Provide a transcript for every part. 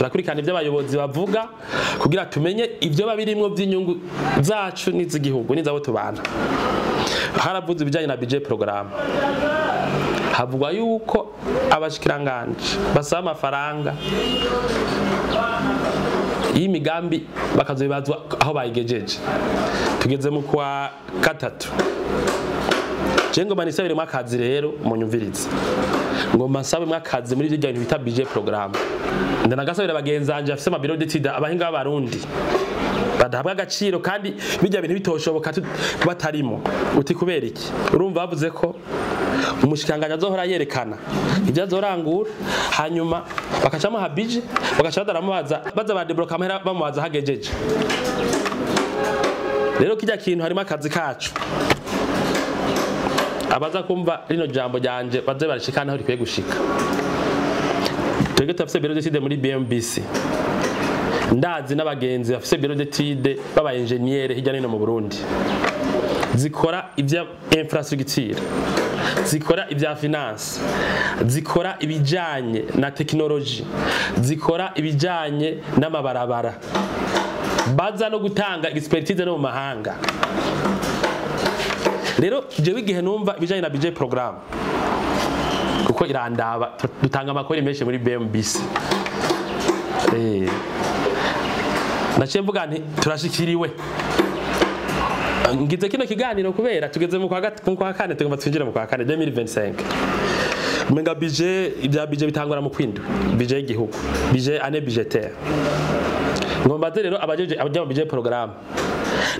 Turakurikirana ibyo abayobozi bavuga kugira tumenye ibyo babirimwo by'inyungu zacu n'iz'igihugu n'izabo tubana. Haravuze ibijyanye na budget programme, havugwa yuko abashikiranganje basaba amafaranga y'imigambi bakazobibazwa aho bayigejeje. Tugeze mu kwa gatatu. Je ngoma nisabire mwakazi rero munyumvirize, ngoma nsabe mwakazi muri ibyo bintu bita budget programme. Ndanagasabira bagenzanje afise ama bureau d'études abahinga b'abarundi badahabwa agaciro kandi bijya bintu bitoshoboka batarimo. Uti kubera iki? Urumva bavuze ko umushikanganje azohora yerekana ibyo azorangura, hanyuma bakacamo ha budget, bakaca badaramubaza baza badebloka amahera bamubaza hagejeje. Rero kijya kintu harimo akazi kacu. Abaza kumva rino jambo ryanje baze barishikana aho rikwiye gushika. Twebwe turafise bureau d'études muri BMBC. Ndazi n'abagenzi bafise bureau d'études baba engineer hirya no hino mu Burundi, zikora ibya infrastructure, zikora ibya finance, zikora ibijanye na technology, zikora ibijanye n'amabarabara, baza no gutanga expertise no mu mahanga. Rero jewe igihe numva ibijanye na budget programme, kuko irandaba, dutanga amakori menshi muri BMBC, naciye mvuga nti turashikiriwe. Ngize kino kiganiro kubera tugeze mu kwa kane, tugomba twinjire mu kwa kane 2025. Umenga budget, ibya budget bitangura mu kwindwi, budget y'igihugu, budget année budgétaire. Ngomba rero abajeje abajya mu budget programme,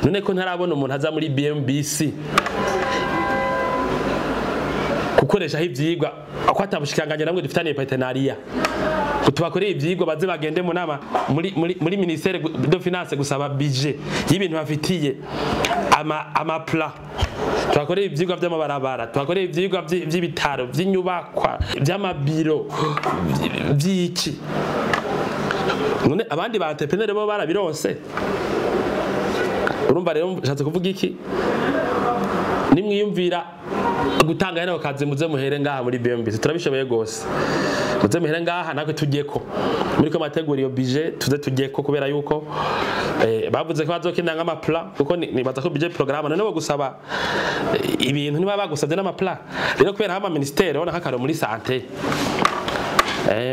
none ko ntarabona umuntu aza muri BMBC gukoreshaho ivyigwa, ko atabushikanganje namwe dufitaniye partenariat, tubakoreye ivyigwa baze bagende mu nama muri ministère de finance gusaba budget y'ibintu bafitiye ama plan. Tubakoreye ivyigwa vy'amabarabara, tubakoreye ivyigwa vy'ibitaro, vy'inyubakwa, vy'amabiro, vy'iki. None abandi ba entrepreneur bo barabironse. Urumva rero nshatse kuvuga iki? Nimwiyumvira gutanga hano kazi muze muhere ngaha muri BMBC, turabishoboye gose. Muze muhere ngaha natwe tujyeko muri ko mategura iyo budget, tuze tujyeko kubera yuko bavuze ko bazokina nk'ama plan, kuko nibaza ko budget programme none bo gusaba ibintu niba bagusabye n'ama plan. Rero kubera hama ministère ubona nk'akaro muri santé,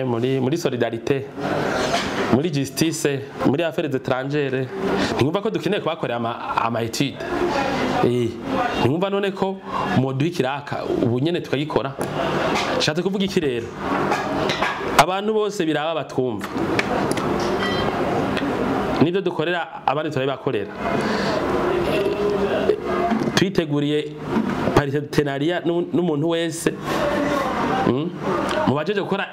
muri solidarité, muri justice, muri affaires étrangères, ntimwumva ko dukeneye kubakorera ama étude. Ntimwumva none ko moduha ikiraka ubu nyene tukagikora. Nshatse kuvuga iki rero? Abantu bose biraba batwumva, nibyo dukorera abandi turabibakorera. Twiteguriye partenariat n'umuntu wese mu bajeje gukora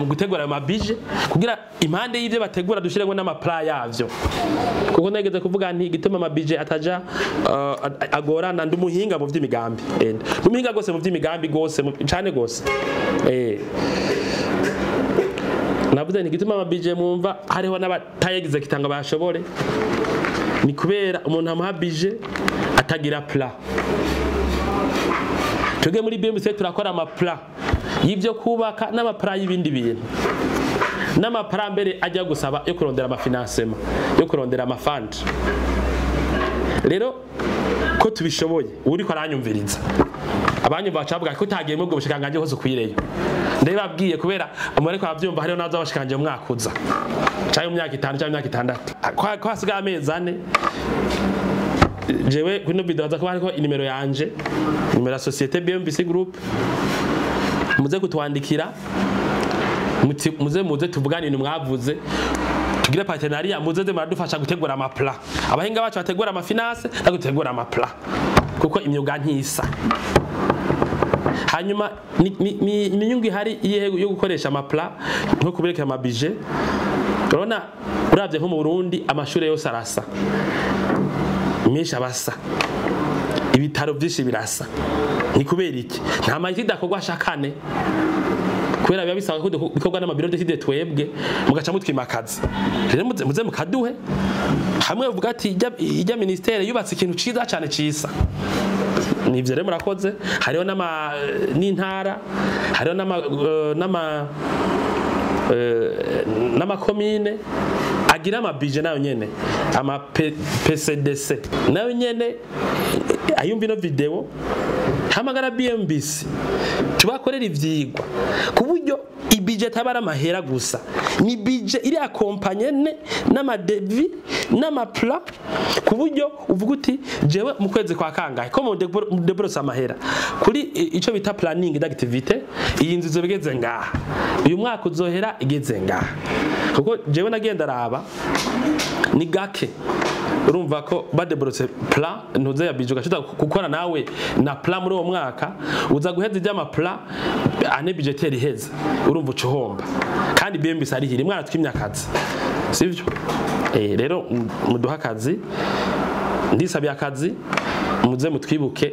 gutegura ayo mabije, kugira impande y'ivyo bategura dushiremo n'ama plan yavyo. Kuko nageze kuvuga nti igituma amabije ataja agorana, ndi umuhinga mu vy'imigambi, umuhinga gose mu vy'imigambi gose cane gose. Navuze nti igituma amabije mwumva hariho n'abatayegize kitanga bashobore, ni kubera umuntu amuha bije atagira plan. Twebwe muri BMBC turakora ama plan y'ivyo kubaka n'ama plan y'ibindi bintu, n'ama plan mbere ajya gusaba yo kurondera amafinancement, yo kurondera ama fund. Rero ko tubishoboye, uriko aranyumviriza, abanyumva bacavuga ko utagiye mu bwo bushikanganje hose ukwireyo. Ndababwiye kubera umureko abavyumva hariho nazo abashikanje mu mwaka uza, canke mu myaka 5 canke mu myaka 6, ko hasigaye amezi 4. Jewe kuri no video haza kuba hariko inimero yanje, nimero ya société BMBC Group. Muze kutwandikira, muze tuvugane ibintu mwavuze, tugire partenariat, muze ze muradufasha gutegura ama plan. Abahinga bacu bategura ama finance no gutegura ama plan, kuko imyuga ntisa. Hanyuma ni inyungu ihari yo gukoresha ama plan nko kubereka ama budget. Urabona uravye nko mu Burundi amashure yose arasa, menshi abasa, ibitaro byinshi birasa. Ni kubera iki? Nta ma étude akorwa shakane, kubera biba bisaba ko bikorwa n'ama bureau d'études twebwe mugaca mutwimakaza. Rero muze mukaduhe hamwe uvuga ati ijya ministère yubatse ikintu ciza cane cisa. Nivyo rero murakoze. Hariho n'intara, hariho n'ama N'amakomine agira amabije nayo nyene, ama PCDC nayo nyene ayumva ino video, hamagara BMBC tubakorera ivyigwa ku buryo ibije tabara amahera gusa, ni budget iri accompagné n'ama devis n'ama plan, ku buryo uvuga uti jewe mu kwezi kwa kangahe ko mu débloquer amahera kuri ico bita planning d'activité, iyi nzu izobigeze ngaha, uyu mwaka uzohera igeze ngaha. Kuko jewe nagenda raba ni gake urumva ko badébloqué plan ntuze ya budget, ugashobora gukora nawe na plan muri uwo mwaka, uza guheza iby'ama plan, année budgétaire iheza, urumva uca uhomba. Kandi BMBC ari hiri mwana twimye akazi, sivyo? Rero muduha akazi, ndisabiye akazi, muze mutwibuke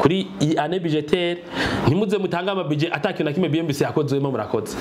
kuri iyi année budgétaire, ntimuze mutange ama budget atakintu na kimwe BMBC yakozwemo. Murakoze.